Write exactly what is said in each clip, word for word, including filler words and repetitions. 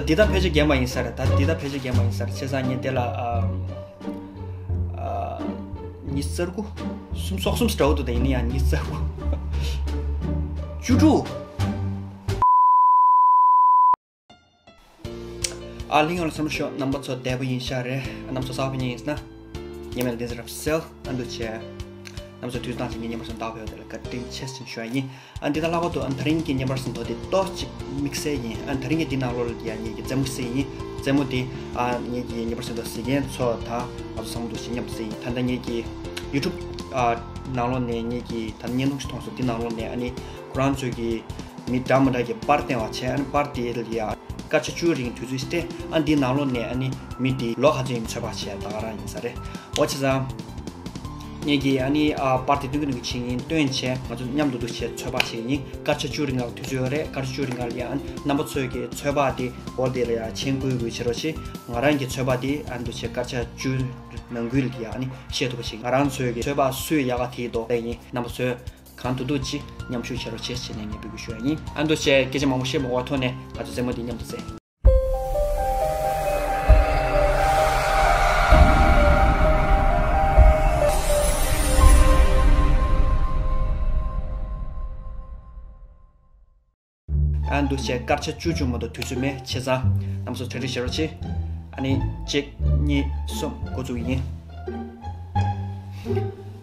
འདི་ད་ཕལ་ཆེར་རྒན་པ་ཡིན་ས་རེད། ད་འདི་ད་ཕལ་ཆེར་རྒན་པ་ཡིན་ས་རེད། བྱས་ཙང་ངས་དེ་ལ་ཨ་ཨ་ཉི་ཤུ་རྩ་དགུ་སུམ་ཅུ་སོ་གསུམ་འདྲ་བོ་འདུག་ད་ཡིན་ན་ཡང་ཉི་ཤུ་རྩ་དགུ་བཅུ་དྲུག་ཨ་ལྷན་རྒྱས་ལ་འཚམས་ཞུ། རྣམ་པ་ཚོ་བདེ་པོ་ཡིན་ཤག་རེད། རྣམ་པ་ཚོ་གསར་པ་ཕེབས་མཁན་ཡིན་ན་ཉེ་མེད་ལ་བདེན་ཚིག་རབ་གསལ། ཨ་འདུག་བྱས། རྣམ་པ་ཚོ་དུས་བཟང་ཅིག་ངའི་བརྙན་པར་གསན་ཏེ་ཕེབས་པ་དེ་ལ་བཀའ་དྲིན་ཆེ་ཞེས་ཞུ་ཡ་ཡིན། ཨ་འདི་དང་ལྷག་པར་དུ་ཨ་ད་རིང་གི་བརྙན་པར་གསན་ཐོ་དེ་ཏོག་ཅིག་དམིགས་བསལ་ཡིན། ཨ་ད་རིང་གི་འདི་ནང་ལོགས་ལ་ཡ་ངེད་ཀྱི་རྩེད་མོ་གཟིགས་ཡིན། རྩེད་མོ་དེ་ཨ་ངེད་ཀྱི་བརྙན་པར་གསན་ཐོ་གཟིགས་མཁན་ཚོ་དང་ང་ཚོ་ཚང་མ་འདུག་བྱས་མཉམ་དུ་གཟིགས་ཡིན། ད་ལྟ་ངེད་ཀྱི་ཡུ་ཊུབ་ཨ་ནང་ལོགས་ནས་ངེད་ཀྱི་ད་བརྙན་ཐུང་ཞིག་མཐོང་སོང་། འདི་ནང་ལོགས་ནས་ཨ་ནི་ཁོ་རང་ཚོས་ཀྱི་མི་འདྲ་མི་འདྲ་གི་པར་བསྟན་པ་བྱས། ཨ་ནི་པར་དེ་ལ་ཡ་སྐར་ཆ་བཅུ་རིང་དུས་ཚོད་ཞིག་སྟེ། ཨ་འདི་ནང་ལོགས་ནས་ཨ་ནི་མི་དེ་ལོ་ག་ཚོད་ཡིན་ཚོད་དཔག་བྱས་ད་ག་རང་ཡིན་ས་རེད། འོ་བྱས་ཙང་ངེད་ཀྱིས་ཨ་ནི་ཨ་པར་དེ་སྟོན་གྱི་འདུག་གི་བྱེད་ཡིན། སྟོན་བྱས་ང་ཚོ་མཉམ་དུ་འདུག་བྱས་ཚོད་དཔག་བྱེད་ཀྱི་ཡིན། སྐར་ཆ་བཅུ་རིང་ལ་དུས་ཚོད་ཡོད་རེད། སྐར་ཆ་བཅུ་རིང་ལ་ཡ་ཨ་ནི་རྣམ་པ་ཚོས་ཀྱི་ཚོད་དཔག་དེ་འོ་དེ་ལ་ཡ་མཆན་བཀོད་དགོས་བྱེད་རོགས་བྱེད། ང་རང་གི་ཚོད་དཔག་དེ་ཨ་འདུག་བྱས་སྐར་ཆ་བཅུ་ནང་ཁུལ་ལ་ཡ་ཨ་ནི་བཤད་ཐུབ་པ་བྱེད། ང་རང་ཚོས་ཀྱི་ཚོད་དཔག་སུས་ཡག་ག་དེའི་ཐོག་ལ་ཡིན། རྣམ་པ་ཚོས་གང་ཐུབ་ཐུབ་ཅིག་མཉམ་ཞུགས་བྱེད་རོགས་བྱེད་ཅེས་ནས་ངས་འབོད་སྐུལ་ཞུ་ཡ་ཡིན། ཨ་འདུག་བྱས་སྐད་ཆ་མང་པོ་བཤད་མ་དགོས་པའི་ཐོག་ནས་ང་ཚོ་རྩེད་མོ་འདི་མཉམ་དུ་རྩེ། ཨ་འདུག་བྱས་སྐར་ཆ་བཅུ་བཅུ་མ་གཏོགས་དུས་ཚོད་མེད། བྱས་ཙང་རྣམ་པ་ཚོ་གྲ་སྒྲིག་བྱེད་རོགས་བྱེད། ཨ་ནི་གཅིག་གཉིས་གསུམ་འགོ་འཛུགས་ཡིན།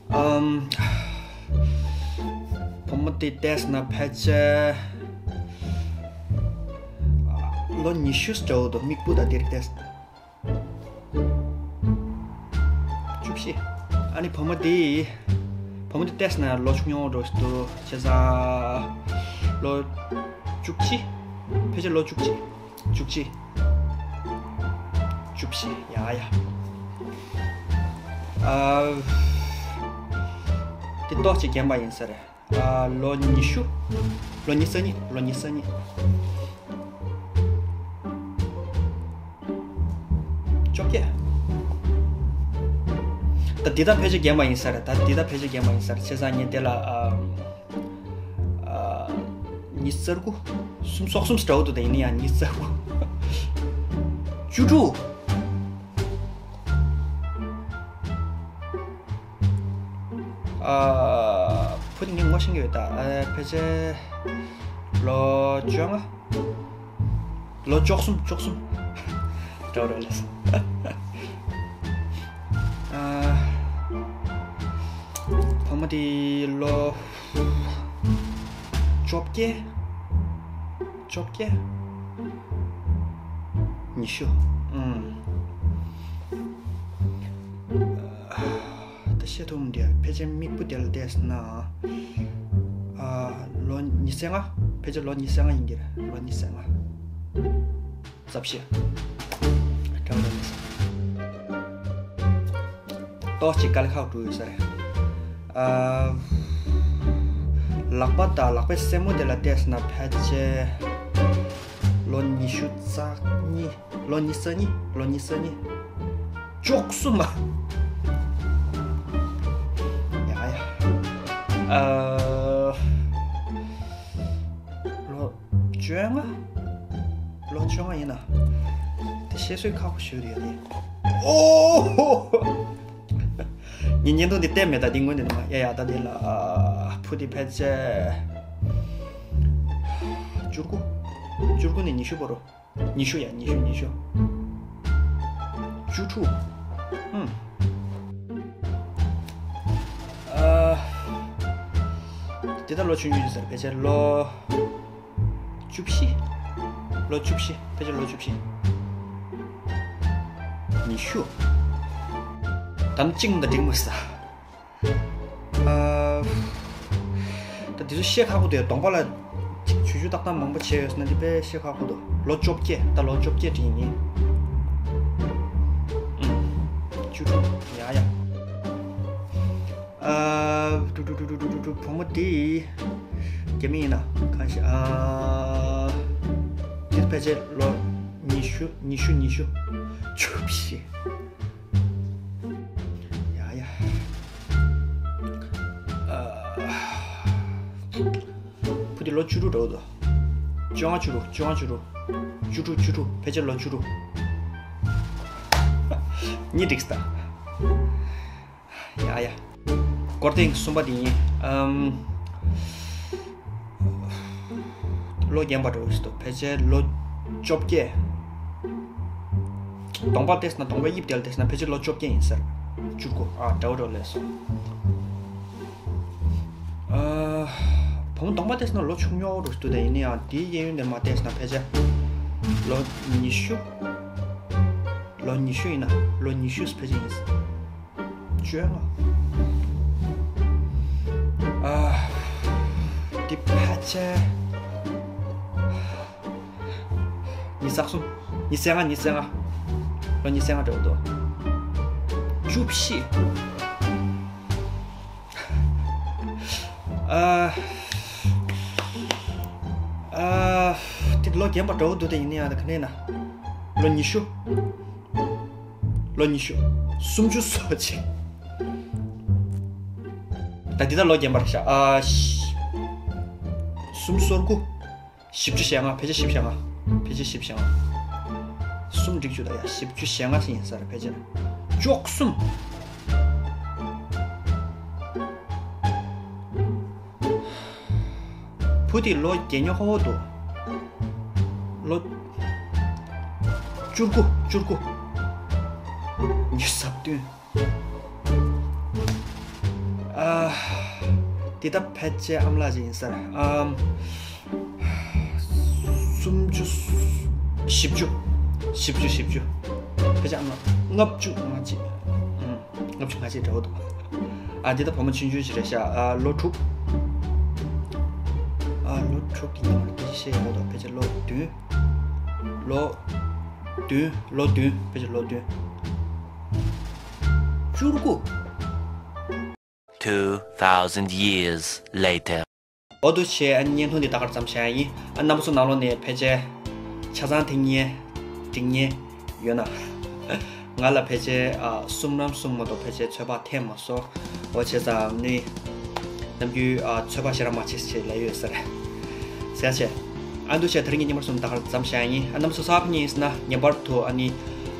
ཨམ། བུ་མོ་དེ་བལྟས་ན་ཕལ་ཆེར་ལོ་ཉི་ཤུ་འདྲ་བོ་འདུག་མིག་སྤུ་དང་དེར་བལྟས་ན། བཅུ་བཞི། ཨ་ནི་བུ་མོ་དེ། བུ་མོ་དེ་བལྟས་ན་ལོ་ཆུང་ཆུང་འདྲ་བོ་ཞིག་འདུག་བྱས་ཙང་ལོ་བཅུ་གཅིག་ཕལ་ཆེར་ལོ་བཅུ་གཅིག་བཅུ་གཅིག་བཅུ་བཞི། ཡ་ཡ། ཨ། དེ་ཏོག་ཅིག་རྒན་པ་ཡིན་ས་རེད། ཨ། ལོ་ཉི་ཤུ། ལོ་ཉི་ཤུ་རྩ་གཉིས། ལོ་ཉི་ཤུ་རྩ་གཉིས། བཅོ་བརྒྱད། ད་འདི་ད་ཕལ་ཆེར་རྒན་པ་ཡིན་ས་རེད། ད་འདི་ད་ཕལ་ཆེར་རྒན་པ་ཡིན་ས་རེད། བྱས་ཙང་ངས་དེ་ལ་ཨ། ཨ། ཉི་ཤུ་རྩ་དགུ། སུམ་ཅུ་སོ་གསུམ་འདྲ་བོ་འདུག་ད་ཡིན་ན་ཡང་ཉི་ཤུ་རྩ་དགུ། བཅུ་དྲུག་ཨ། བུ་དེ་ངས་ངོ་ཤེས་ཀྱི་ཡོད་ད། ཨ། ཕལ་ཆེར་ལོ་བཅོ་ལྔ། ལོ་བཅུ་གསུམ། བཅུ་གསུམ། འདྲ་བོ་རེད་ལགས། ཨ། བུ་མོ་དེ་ལོ་བཅོ་བརྒྱད། བཅོ་བརྒྱད། ཉི་ཤུ། ཨང་། ད་བཤད་ཐུབ་མི་འདུག་ཕལ་ཆེར་མིག་སྤུ་དེ་ལ་བལྟས་ན། ཨ། ལོ་ཉི་ཤུ་རྩ་ལྔ། ཕལ་ཆེར་ལོ་ཉི་ཤུ་རྩ་ལྔ་ཡིན་གྱི་རེད། ལོ་ཉི་ཤུ་རྩ་ལྔ། རྩ་བཞི། འདྲ་བོ་རེད། ཏོག་ཅིག་དཀའ་ལས་ཁག་འགྲོ་ཡོད་ས་རེད། ཨ། ལག་པ་དང་ལག་པའི་སེན་མོ་དེ་ལ་བལྟས་ན་ཕལ་ཆེར་ལོ་ཉི་ཤུ་རྩ་གཉིས། ལོ་ཉི་ཤུ་རྩ་གཉིས། ལོ་ཉི་ཤུ་རྩ་གཉིས། བཅུ་གསུམ་མ། ཡ་ཡ། ཨ། ལོ་བཅོ་ལྔ། ལོ་བཅོ་ལྔ་ཡིན་ན། དེ་བཤད་སྲོལ་ཁག་པོ་ཞིག་རེད་དེ། ཨོ། ངས་བརྙན་ཐུང་འདི་བལྟས་མེད། ད་འདི་སྔོན་ནས་མ། ཡ་ཡ། ད་འདི་ལ་བུ་དེ་ཕལ་ཆེར་བཅུ་དགུ། བཅུ་དགུ་ནས་ཉི་ཤུ་བར་དུ། ཉི་ཤུ་ཡ། ཉི་ཤུ། ཉི་ཤུ། བཅུ་དྲུག་ཨུམ། ཨ། དེ་ད་ལོ་ཆུང་ཆུང་ཡིན་ས་རེད། ཕལ་ཆེར་ལོ་བཅུ་བཞི། ལོ་བཅུ་བཞི། ཕལ་ཆེར་ལོ་བཅུ་བཞི། ཉི་ཤུ། ད་ནི་གཅིག་མ་གཏོགས་འགྲིག་མ་སོང་། ཨ། ད་འདི་ཚོ་བཤད་ཁག་པོ་འདུག་གདོང་པ་ལ་ཅིག་ཇུས་ཇུས་ཏག་ཏག་མང་པོ་བྱས་ཡོད་ཟེར་ན་འདི་དཔེ་བཤད་ཁག་པོ་འདུག་ལོ་བཅོ་བརྒྱད། ད་ལོ་བཅོ་བརྒྱད་འགྲིག་ཡིན། ཨུམ། བཅུ་དྲུག་ཡ་ཡ། ཨ། ཏུ་ཏུ། བུ་མོ་དེ་རྒྱ་མི་ཡིན་ན་གང་ཞིག་ཨ། འདི་ཕལ་ཆེར་ལོ་ཉི་ཤུ། ཉི་ཤུ། ཉི་ཤུ། བཅུ་བཞི། ཡ་ཡ། ཨ། བུ་དེ་ལོ་བཅུ་དྲུག་འདྲ་བོ་འདུག་བཅོ་ལྔ། བཅུ་དྲུག་བཅོ་ལྔ། བཅུ་དྲུག་བཅུ་དྲུག་བཅུ་དྲུག་ཕལ་ཆེར་ལོ་བཅུ་དྲུག་གཉིས་འགྲིག་སྟ། ཡ་ཡ། སྐོར་ཐེངས་གསུམ་པ་དེ་ཡིན། ཨམ། ལོ་རྒན་པ་འདྲ་བོ་ཞིག་འདུག་ཕལ་ཆེར་ལོ་བཅོ་བརྒྱད། གདོང་པ་བལྟས་ན་གདོང་པའི་དབྱིབས་དེ་ལ་བལྟས་ན་ཕལ་ཆེར་ལོ་བཅོ་བརྒྱད་ཡིན་ཟེར། བཅུ་དགུ། ཨ་འདྲ་བོ་འདྲ་བོ་སླེབས་སོང་། ཨ། བུ་མོ་གདོང་པ་བལྟས་ན་ལོ་ཆུང་ཉོག་འདྲ་ཞིག་འདུག་དེ་ཡིན་ན་ཡང་དེའི་གཡས་གཡོན་དེ་མར་བལྟས་ན་ཕལ་ཆེར་ལོ་ཉི་ཤུ། ལོ་ཉི་ཤུ་ཡིན་ན་ལོ་ཉི་ཤུ་ཕལ་ཆེར་ཡིན། བཅོ་ལྔ། ཨ། འདི་ཕལ་ཆེར། ཉི་ཤུ་རྩ་གསུམ། ཉི་ཤུ་རྩ་ལྔ། ཉི་ཤུ་རྩ་ལྔ། ལོ་ཉི་ཤུ་རྩ་ལྔ་འདྲ་བོ་འདུག་བཅུ་བཞི། ཨ། ཨ། དེ་ལོ་རྒན་པ་འདྲ་བོ་འདུག་དེ་ཡིན་ན་ཡང་དེ་ག་ནས་ན། ལོ་ཉི་ཤུ། ལོ་ཉི་ཤུ། སུམ་ཅུ་སོ་གཅིག་ད་འདི་ད་ལོ་རྒན་པ་རེད་ཤག་ཨ། ཤི། སུམ་ཅུ་སོ་དགུ། བཞི་བཅུ་ཞེ་ལྔ། ཕལ་ཆེར་བཞི་བཅུ་ཞེ་ལྔ། ཕལ་ཆེར་བཞི་བཅུ་ཞེ་ལྔ། གསུམ་འགྲིག་བཅུག་ད་ཡ། བཞི་བཅུ་ཞེ་ལྔ་ཞིག་ཡིན་ས་རེད་ཕལ་ཆེར། བཅུ་གསུམ། བུ་དེ་ལོ་རྒན་ཉོག་ཁོ་བོ་འདུག་ལོ་བཅུ་དགུ། བཅུ་དགུ། ཉི་ཤུ་རྩ་བདུན། ཨ། འདི་ད་ཕལ་ཆེར་ཨ་མ་ལགས་ཅིག་ཡིན་ས་རེད། ཨམ། སུམ་ཅུ། བཞི་བཅུ། བཞི་བཅུ། བཞི་བཅུ། ཕལ་ཆེར་ཨ་མ་ལགས་ལྔ་བཅུ་ང་གཅིག་ཨམ། ལྔ་བཅུ་ང་གཅིག་འདྲ་བོ་འདུག་ཨ། འདི་ད་བུ་མོ་ཆུང་ཆུང་ཞིག་རེད་ཤག་ཨ། ལོ་དྲུག་ཨ། ལོ་དྲུག་གི་ཉི་མ་སྐད་ཆ་བཤད་ཡོང་དོ། ཕལ་ཆེར་ལོ་བདུན། ལོ་བདུན། ལོ་བདུན། ཕལ་ཆེར་ལོ་བདུན། བཅུ་དགུ། Two thousand years later. འོ་འདུག་བྱས། ཨ་ནི་བརྙན་ཐུང་འདི་ད་གར་མཚམས་བཞག་ཡ་ཡིན། ཨ། རྣམ་པ་ཚོ་ནང་ལོགས་ནས་ཕལ་ཆེར་ཆ་ཚང་འགྲིག་མཁན་འགྲིག་མཁན་ཡོད་ན། ང་ལ་ཕལ་ཆེར་ཨ། གསུམ་རམ་གསུམ་མ་གཏོགས་ཕལ་ཆེར་ཚོད་དཔག་ཐེབས་མ་སོང་། འོ་བྱས་ཙང་ནི། ནམ་རྒྱུན་ཨ། ཚོད་དཔག་ཞེ་དྲག་མ་བྱེད་ཅེས་ལབ་ཡོད་ས་རེད། ཟེར་བྱས། ཨ་འདུག་བྱས། དེ་རིང་གི་བརྙན་པར་གསུམ་ད་གར་མཚམས་བཞག་ཡ་ཡིན། ཨ། རྣམ་པ་ཚོ་གསར་པ་ཡིན་ཟེར་ན་ངེས་པར་དུ་ཨ་ནི་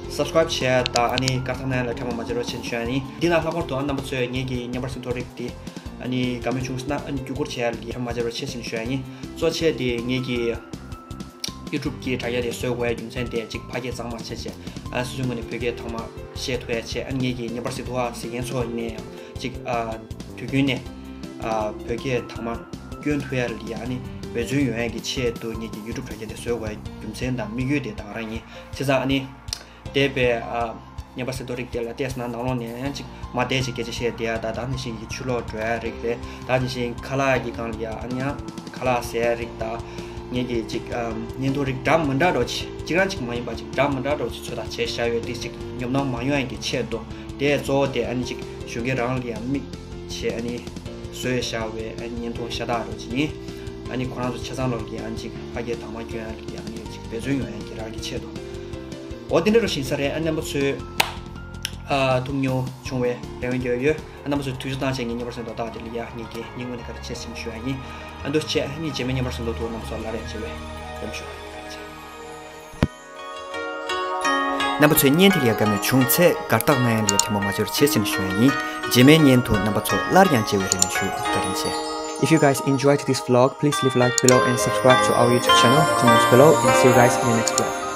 སབ་སི་ཀ་རེབ་བྱས་དང་། ཨ་ནི་དཀར་རྟགས་ནང་ལ་འཕྲལ་མ་མ་བརྗེད་རོགས་བྱེད་ཞུ་ཡ་ཡིན། འདི་ན་ལྷག་པར་དུ་ཨ། རྣམ་པ་ཚོས་ངེད་ཀྱི་བརྙན་པར་ཟིན་ཐོ་རིགས་འདི་ཨ་ནི་དགའ་མོས་བྱུང་ཟེར་ན་ཨ་ནི་བརྒྱུད་སྐུར་བྱེད་ཡ་ལ་འཕྲལ་མ་བརྗེད་རོགས་བྱེད་ཞུ་ཡ་ཡིན། གཙོ་ཆེ་དེ་ངེད་ཀྱི་ཡུ་ཊུབ་ཀྱི་དྲ་རྒྱ་དེ་བཟོ་དགོས་ཡ་རྒྱུ་མཚན་དེ་གཅིག་ཕ་སྐད་གཙང་མ་བྱས་བྱས། ཨ། སོ་སོའི་ངོས་ནས་བོད་སྐད་ཐོག་མ་བཤད་ཐུབ་ཡ་བྱས། ཨ་ནི་ངེད་ཀྱི་བརྙན་པར་ཟིན་ཐོ་བ་གཟིགས་མཁན་ཚོ་ཡིན་ནའི་ཡང་གཅིག་ཨ། དུས་རྒྱུན་ནས་ཨ། བོད་སྐད་ཐོག་མ་སྐྱོན་ཐུབ་ཡ་ལ་ཡ་ཨ་ནི་འབད་བརྩོན་ཡོང་ཡ་གི་ཆེད་དུ་ངེད་ཀྱི་ཡུ་ཊུབ་དྲ་རྒྱ་དེ་བཟོ་དགོས་ཡ་རྒྱུ་མཚན་དང་དམིགས་ཡུལ་དེ་ད་ག་རང་ཡིན། བྱས་ཙང་ཨ་ནི། འདས་པའི་ཨ། བརྙན་པར་ཟིན་ཐོ་རིགས་དེ་ལ་བལྟས་ན་ནང་ལོགས་ནས་ཡང་ཅིག་མ་བདེ་ཅིག་སྐད་ཆ་བཤད་བསྡད་ཡ། ད་ད་ནང་བཞིན་གྱི་ཆུ་ལོག་འགྲོ་ཡ་རིགས་རེད། ད་ནང་བཞིན་ཁ་ལག་གི་སྒང་ལ་ཡ་ཨ་ནི་ཡང་ཁ་ལག་ཟ་ཡ་རིགས། ད་ངེད་ཀྱི་ཅིག་ཨམ། བརྙན་ཐུང་རིགས་འདྲ་མི་འདྲ་འདྲ་ཅིག་གཅིག་རང་ཅིག་མ་ཡིན་པ་ཅིག་འདྲ་མི་འདྲ་འདྲ་ཅིག་ཚོད་ལྟ་བྱས་བཞག་ཡོད། དེ་ཅིག་ཉོབ་སྣང་མ་ཡོང་ཡ་གི་ཆེད་དུ། དེ་གཙོ་བོ་དེ་ཨ་ནི་ཅིག་གཞོན་སྐྱེས་རང་ལ་ཡང་དམིགས་བྱས་ཨ་ནི་བཟོས་བཞག་པའི་ཨ་ནི་བརྙན་ཐུང་ཤ་སྟག་འདྲ་ཅིག་ཡིན། ཨ་ནི་ཁོ་རང་ཚོ་ཆ་ཚང་ལོག་གི་ཨ་ནི་ཅིག་ཕ་སྐད་དག་མ་སྐྱོན་ཡ་ལ་ཡ་ཨ་ནི་ཅིག་འབད་བརྩོན་ཡོང་ཡ་གི་རང་གི་ཆེད་དུ། འོ་དེ་འདྲ་རུ་ཞིག་ཡིན་ས་རེད། ཨ་རྣམ་པ་ཚོས་ཨ་ཐུགས་མཉེས་བྱུང་བའི་རེ་བ་རྒྱག་ཡོད། ཨ་རྣམ་པ་ཚོས་དུས་ཚོད་བཏང་བྱས་ངའི་བརྙན་པར་ཟིན་ཐོ་དག་དེ་ལ་ཡ་ངེད་ཀྱི་སྙིང་དབུས་ནས་བཀའ་དྲིན་ཆེ་ཞུ་ཡ་ཡིན། ཨ་འདུག་བྱས། ཨ་ནི་རྗེས་མའི་བརྙན་པར་ཟིན་ཐོ་དུ་རྣམ་པ་ཚོ་སླར་ཡང་མཇལ་བའི་རེ་བ་ཞུ། རྣམ་པ་ཚོས་བརྙན་དེ་ལ་ཡ་དགའ་མོས་བྱུང་ཚེ་དགའ་རྟགས་གནང་ཡ་ལ་ཡ་ཐལ་མོ་མ་སྦྱོར་བྱེད་ཅེས་ཞུ་ཡ་ཡིན། རྗེས་མའི་བརྙན་དུ་རྣམ་པ་ཚོ་སླར་ཡང་མཇལ་བའི་རེ་བ་ཞུ། བཀའ་དྲིན་ཆེ། If you guys enjoyed this vlog, please leave a like below and subscribe to our YouTube channel. Comments below and see you guys in the next vlog.